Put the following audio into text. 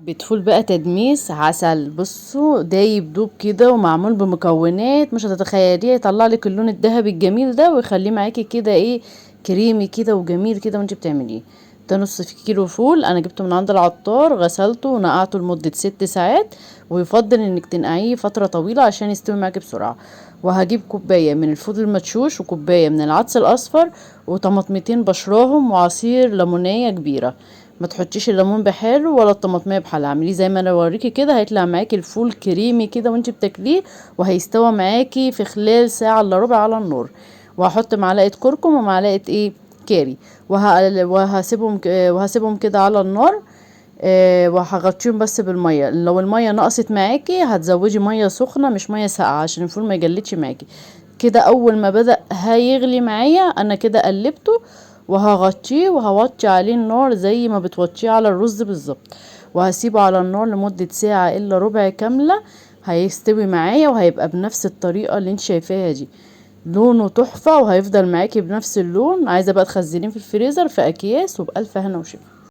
بتفول بقى تدميس عسل. بصوا دايب دوب كده ومعمول بمكونات مش هتتخيليه، يطلع لك اللون الذهبي الجميل ده ويخليه معاكي كده ايه كريمي كده وجميل كده وانت بتعمليه. ده نص كيلو فول انا جبته من عند العطار، غسلته ونقعته لمدة 6 ساعات، ويفضل انك تنقعيه فترة طويلة عشان يستوي معاكي بسرعة. وهجيب كوباية من الفول المدشوش وكوباية من العدس الاصفر وطماطمتين بشراهم وعصير ليمونية كبيرة. ما تحطيش الليمون بحاله ولا الطماطمية بحالها، اعمليه زي ما انا بوريكي كده، هيطلع معاكي الفول كريمي كده وانت بتاكليه، وهيستوى معاكي في خلال ساعة الا ربع على النار. وهحط معلقة كركم ومعلقة ايه كاري، وهسيبهم كده على النار، وهغطيهم بس بالمية. لو المية نقصت معاكي هتزودي مية سخنة مش مية ساقعة عشان الفول ما يجلدش معاكي. كده اول ما بدأ هيغلي معايا انا كده قلبته وهغطيه وهوطي عليه النار زي ما بتوطيه على الرز بالظبط، وهسيبه على النار لمدة ساعة الا ربع كاملة. هيستوي معايا وهيبقى بنفس الطريقة اللي انت شايفاها دي، لونه تحفة وهيفضل معاكي بنفس اللون. عايزة بقى تخزنيه في الفريزر في اكياس، وبألف هنا وشفا.